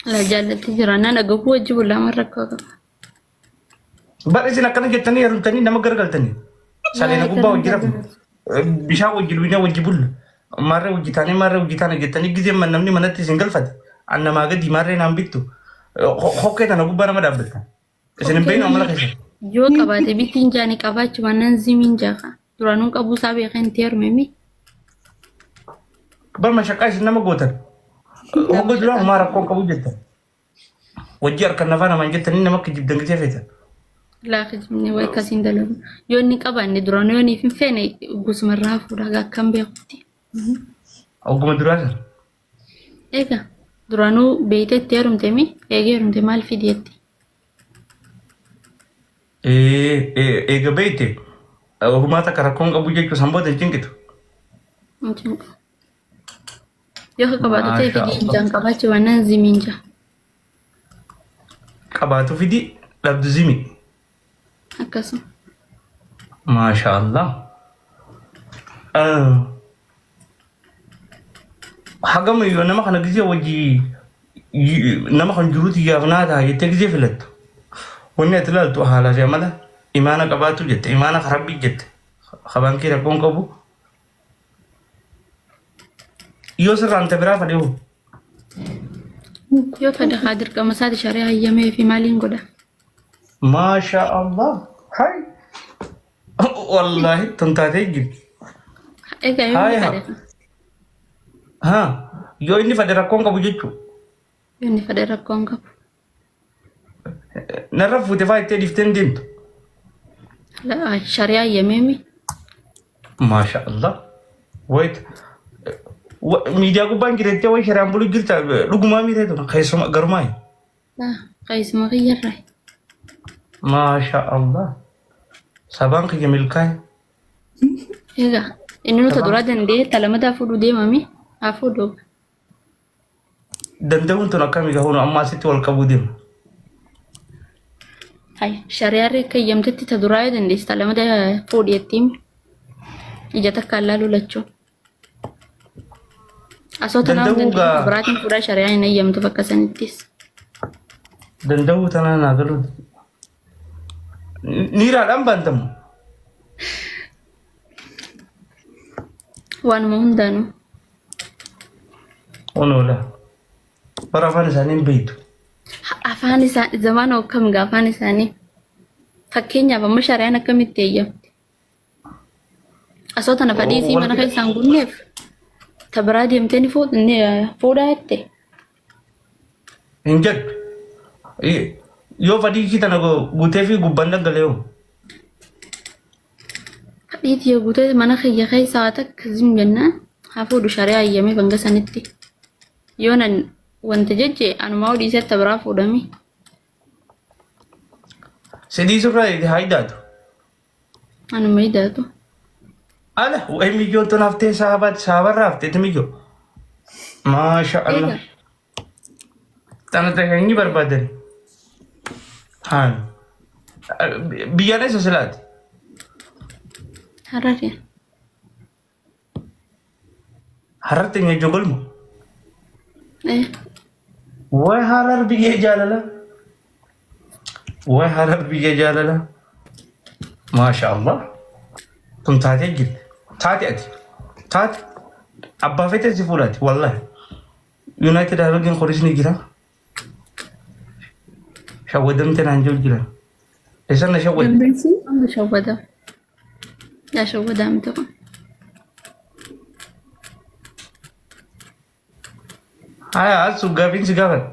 La jaallatti jira. Nan dhagahuu wajji bulaa man rakkoo qaba. Bar isin akkana jettanii heerumtanii nama gargaltanii. Saleena gubbaa wajji rafnu. Bishaan wajji luynee wajji bulla. Maarree wajji taanee maarree wajji taane jettanii gizee namni manatti isin galfate. An namaa gadi maarree naan bittu. Hokkee tana gubbaa nama dhaabbatta. Isin hin beeknu amala keessan. Yoo qabaate bittiin jaani qabaachuu baannaan zimiin jaafa. Duraanuu qabuu isaa beekee itti heerume mi? Bar mashaqqaa isin nama gootan. Hogga duraa homaa rakkoon qabu jettan. Wajji harkan nafaa namaan jettanii nama kijibdan gisee feetan. Laa kijibni way akkasiin dalagu. Yoo inni qabaanne duraan yoo inni hin feene gosuma irraa fuudha akkam beekutti. Hogguma duraa sana. Egaa duraanuu beeytee itti heerumte mi? Eegee heerumte maal fidi jetti? Eega beeyte homaa takka rakkoon qabu jechuu san booda hin cinqitu. Hin cinqu. Yoo akka qabaatu ta'e Maasha fidii hin jaan qabaachuu baannaan zimiin jaa. Qabaatu fidi dhabdu zimi. Akkasuma. Maasha Allah. Hagam yoo nama kana gisee wajji nama kan jiruuti yaaf naa ta'a jettee gisee filattu. Wanni ati ilaaltu haalaa fi amala imaana qabaatu jette imaana ka rabbii jette ka baankii rakkoon qabu. Yoo sirraan ta biraa fadhe hoo? Yoo fedha haa dirqama isaati shari'aa hayyamee fi maaliin godha? Maasha Allah. Hai. Wallaahi tun taatee jirti. Egaa yoo inni Haaya. fedhe Haa. Yoo inni fedhe rakkoon qabu jechuu. yoo inni fedhe rakkoon qabu. Narra fuute faa ittee dhiiftee hin deemtu. Shari'aa hayyameemi. Maasha Allah. Wait. Miidiyaa gubbaan jirettee wayi shari'aan bulu jirta dhugumaa miiree tun keessuma garumaa. Keessuma kiyyarraa. Maasha Allah. Sabaan kiyya milkaa'e. Egaa inni nuta duraa danda'ee talamataa fuudhuu deemami haa fuudhu. Danda'uun tun akkamii gahuun amma asitti wal qabuu deema. Hay shari'aarri akka eeyyamtetti ta duraa yoo dandeesse ta lamada fuudhi jettiin ija takka allaaluu lachuu. Asoo tanaa Danda'uu danda'u gaa- biraatiin fuudhaa shari'aan hin eeyyamtu bakka sanittis. Danda'uu tanaa naa galuu. Niiraadhaan baantamu. Waanuma hundaanuu. Onoola. Bara afaan isaanii hin beektu. Afaan isaanii zamaana akkam gaa afaan isaanii. Fakkeenyaaf amma shari'aan akkamitti eeyyamti? Asoo tana fadhii isii mana keessaan gunneef ta biraa deemtee ni fuudhaa jette. Hin jedhu. Yoo fadhii ishii tana guutee fi gubbaan dhangala'ee hoo? Fadhii tiyya guutee mana kiyya keessaa waa takka zim jennaan haa fuudhu shari'aa eeyyamee banga sanitti. Yoo nan wanta jejje anumaa dhiisee ta biraa fuudhami. Si dhiisurraa haa hidhaatu. Anuma hidhaatu. Ala wayi miyyoon tun haftee saabaatti saabarraa hafteeti miyyoo. Maasha Allah. Eega. Tana ta'e barbaadan. Haan. Biyyaan eessa silaati? Hararri. Hararti enya jogolma. Eh. Way harar biyya jaalala. Way harar biyya jaalala. Maasha Allah. Tun taatee jirti. Taate ati. Taate. Abbaa feetee si fuudhaati. Wallahi. United Harargeen kunis ni jira. Shawwadamte naan jiru jira. Eessan na shawwadde? Dandeessi? Amma shawwada. Yaa shawwadaa miti kun. Haya asu gaafiin si gaafadha.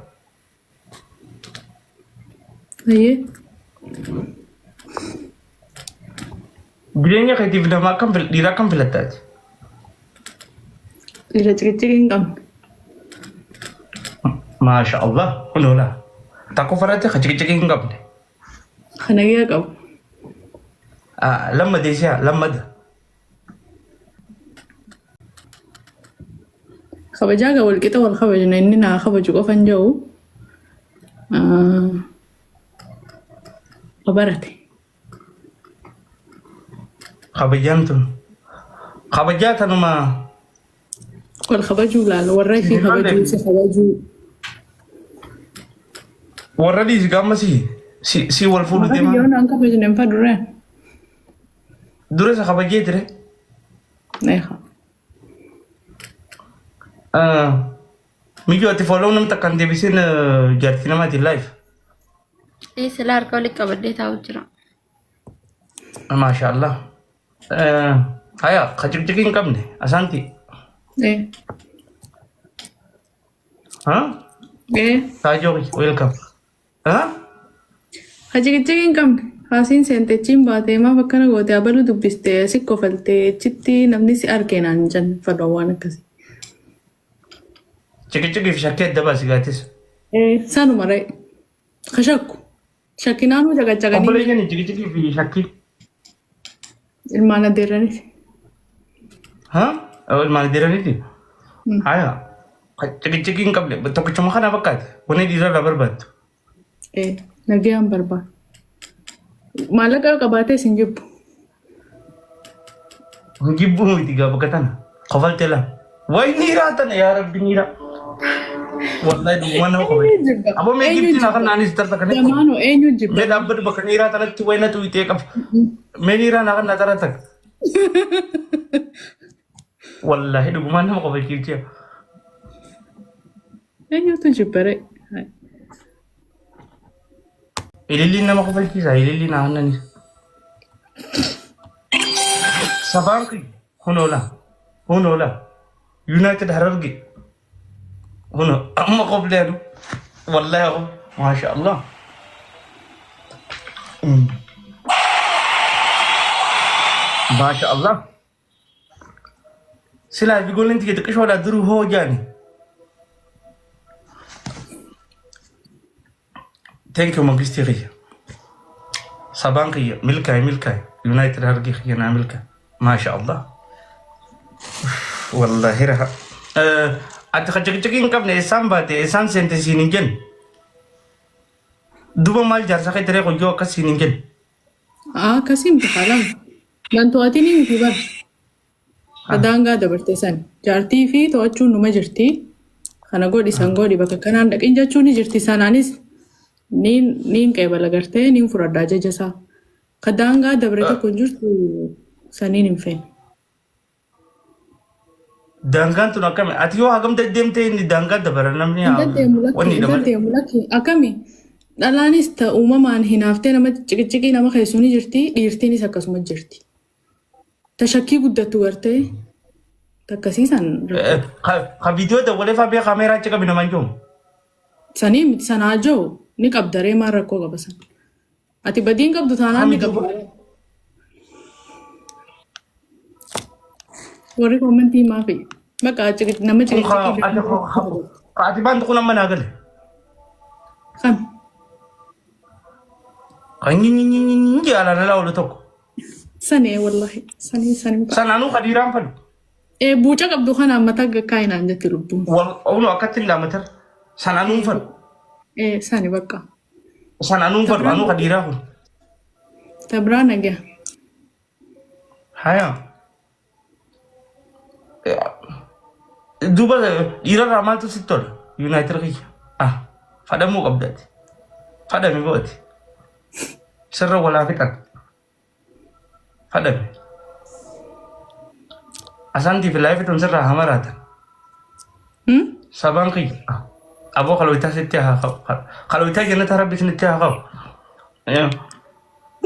Hayyee. Jireenya keetiif nama akkam dhiira akkam filattaati? Dhiira ciqiciqii hin qabne. Maasha Allah kun oola. Takko farratti ka ciqiciqii hin qabne. Kan nagaya qabu. Ah, Lamma deesiyaa lammada. Kabajaa gaa walqixa wal kabajna inni naa kabaju qofa hin jiru. Barate. Kabajaan tun. Kabajaa tanuma Wal kabajuu laala warra ishii kabajuu si kabajuu. Warra dhiisi gaama si si si wal fuudhu Warra deemaa. yoo naan kabajne hin faduree. Dura isa kabajee ture. Eeha. Miyyoo ati follow namni takka hin deebisin jaartii namaatiin live. Ee silaa harka walitti qabadhee taa'u jira. Maasha Allah. Haya ka ciqciqii hin qabne asaanti. Ee. Ha? Ee. Taajoo welcome. Ha? Ka ciqiciqii hin qabne. Haasiin seente achiin baatee maaf akkana goote abalu dubbiste si kofaltee achitti namni si arge naan jan fadha waan akkasii. Ciqiciqii fi shakkii adda baasi gaatis. Ee sanuma ree. Ka shakku. Shakkinaanuu caqacaqanii Obboleeyyan ciqiciqii fi shakkii. Ilmaan adeerraniiti. Ha? Ilmaan adeerraniiti? Haya. Ciqiciqii hin qabne tokkichuma kana fakkaate. Wanni dhiirarraa barbaaddu. Ee, nagayaan barbaada. Maallaqa yoo qabaates hin jibbu. Hin jibbuu miti gaa bakka tana. Kofaltee lama. Wayi niiraa tana yaa rabbi niiraa. Wallahi dhuguma nama kofalche. Eenyu jibba? Aboo mee Eenyu giftii naa jibba? kan naanis tarta kanatti. Jamaano eenyu jibba? Mee dhaabbatu bakka niiraa tanatti wayi na tuwitee qaba. Mee niiraa naa kan naa tara takka. Wallahi dhugumaan nama kofalchiifte. Eenyutu jibba ree? Ililliin nama kofalchiisa ililliin naa hannanis. Sabaan kiyya hunoola hunoola United Hararge huno amma qoflee anu wallahi qof maasha Allah. Maasha Allah. Silaa bigoolleen tiyya xiqqishoodha duruu hoo jaani. Thank you mangistii kiyya. Sabaan kiyya milkaa'e milkaa'e United Harargee kiyya naa milkaa'e. Maasha Allah. Wallahi raha. Ati ka ciqciqii hin qabne eessaan baate eessaan seente siin hin jenne. Duba maal jaarsa kee tiree qoyyoo akkas siin hin jenne. Akkasii miti haalaan. Nan to'atinii miti bar. Daangaa dabarte san. Jaartii fi to'achuun numa jirti. Kana godhi san godhi bakka kanaan dhaqin jechuun ni jirti sanaanis niin niin qeebala gartee niin fudhadha ajaja isaa. Ka daangaa dabre tokko hin jirtu saniin hin feene. Daangaan tun akkami? Ati yoo hagam deddeemtee inni daangaa dabara namni Hin deddeemu lakki, wanni hin dabara. deddeemu lakki. Akkami? Dhalaanis ta uumamaan hinaaftee nama ciqiciqii nama keessu ni jirti, dhiirtiinis akkasuma jirti. Ta shakkii guddattu gartee takkasii san rakkoo. Ka viidiyoo dawwalee faa bee kaameeraa achi qabi namaan jiru. Sanii miti sanaa jiru ni qabda ree maal rakkoo qaba san. Ati badiin qabdu taanaan ni Kami duuba? qabda. Warri koomentii maafi bakka nama Kun ciqiciqii ati ka ati baantu kun amma naa gale. Kam? Kan nyinyinyinyi jaalala oolu tokko. Sanee wallahi sanee sanee. Sanaanuu kadiiraan fadhu. Ee buuca qabdu kanaan mataa gakkaayinaan jetti lubbuun. Wal oolu akkatti hin laamatar. Sanaanuu hin fadhu. Ee sani bakka. San anuu fadhu anuu ka dhiiraa kun. Ta biraa nagaa. Haya. Duuba dhiirarraa maaltu sitti tola? Yuunaayitid kiyya. Ah, fadhamuu qabda ati. Fadhami bo'ati. Sirra walaa fixan. Fadhami. Asaantii fi laayifii tun sirraa haa maraatan. Sabaan kiyya. Aboo kalooytaa sitti haa ka'u. Kalooytaa jannata rabbi isinitti haa ka'u.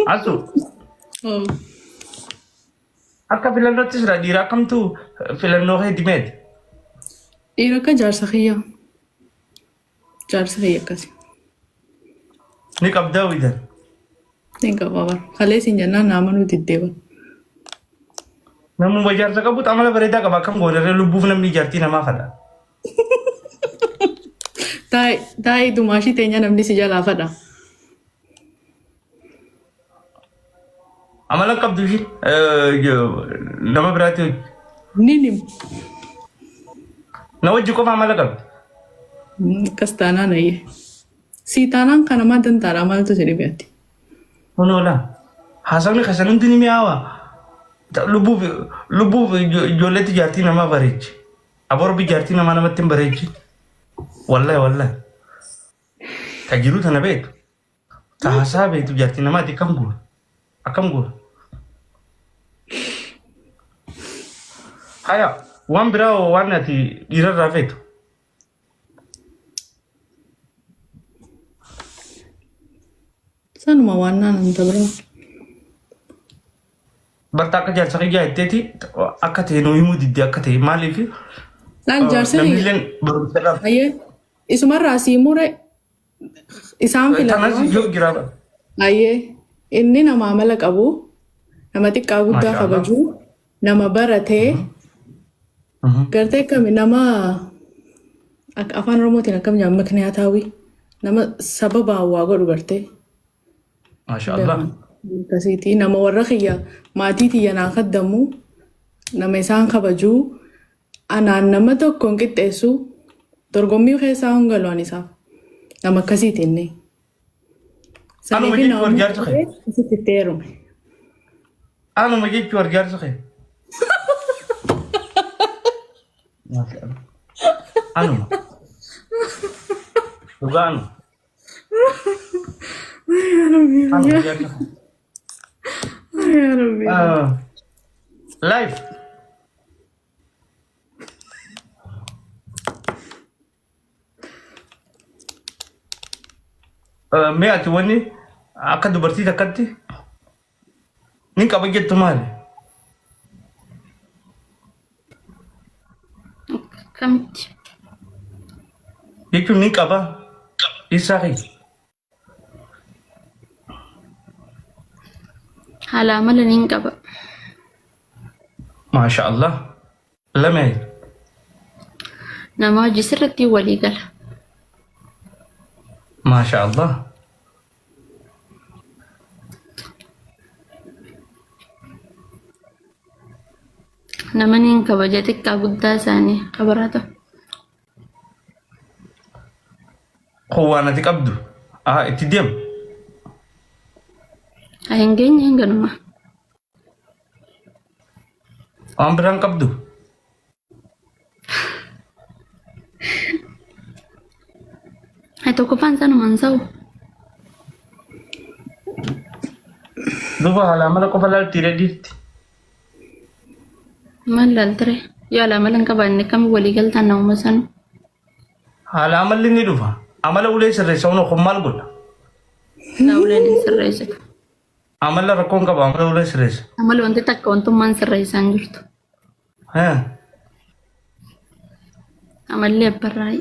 Asu akka filannootti sira dhiira akkamtu filannoo kee dimeeti. Dhiira akka jaarsa kiyyaa. Jaarsa kiyya akkasi. Ni qabdaa widan. Ni qaba bara. Kalee siin jennaan naa amanuu diddee bara. Namuma jaarsa qabutu amala bareedaa qaba akkam goonerree lubbuuf namni jaartii namaa fadha. Taa'ii taa'ii dumaashii teenya namni si jalaa fadha. Amala qabdu ishiin nama biraatti hojii. Ni nim. Na wajji qofa amala qabdi. Akkas taanaan ayyee. Sii taanaan kana maa dantaadha maaltu si dhibe ati? Kunoo laa. Haasawni keessan hundi ni mi'aawa. Lubbuuf lubbuuf ijoolleetti jaartii namaa bareechi. Aboo rabbi jaartii namaa namatti hin bareechi. Wallahi wallahi. Ta jiruu tana beektu. Ta haasaa beektu jaartii namaati akkam goona? Akkam goona? Haya waan biraa hoo waan ati dhiirarraa feetu. Sanuma waan naan hanta biraa. Barta akka jaarsa kiyyaa jetteeti akka ta'e nuu himuu didde akka ta'e maaliif Laal jaarsa kiyya. namnilleen barumsa irraa Ayyee isumarraa sii mure isaan filate tanas waan yoo jira. Ayyee inni nama amala qabu nama xiqqaa guddaa Maasha Allah. kabaju nama baratee gartee akkami nama akka afaan oromootiin akkam jedhama mikniyaataawii nama sababaan waa godhu gartee Maasha Allah. Akkasiiti nama warra kiyya maatii tiyya naa kaddamu nama isaan kabaju anaan nama tokko hin qixxeessu dorgommii keessaa hin galu ani isaaf nama akkasiiti inni. Anuma Saniifi jechuun nama warjaarsa kee. asitti itti heerume. Anuma jechuun warjaarsa kee. Maasha Allah. Anuma. Dhugaa anuma. Anuma jaarsa kee. Life. Mee ati wanni akka dubartii takkatti nin qaba jettu maali? Akkamitti? Jechuun nin qaba dhiirsaa kiyya. Haala amala nin qaba. Maasha Allah. Lamee. Nama hojii sirriitti walii gala. Maasha Allah. Nama nin kabaja xiqqaa guddaa isaanii kabaraa ta'u. Kun waan ati qabdu. Haa itti deem. Haa hin geenye hin ganuma. Waan biraan qabdu. Haa tokkoffaan sanumaan sa'u. Duuba haala amala qofa laaltii reediitti. Maal laaltire? Yoo haala amala hin qabaanne akkamiin walii galtaan namuma sanu? Haala amalli ni dhufa. Amala ulee sirreessa hunoo kun maal godha? Laa uleen hin sirreessitu. Amala rakkoon qaba amala ulee sirreessa. Amala wanti takka wantummaan sirreessaa hin jirtu. Haa. Amalli abbarraayi.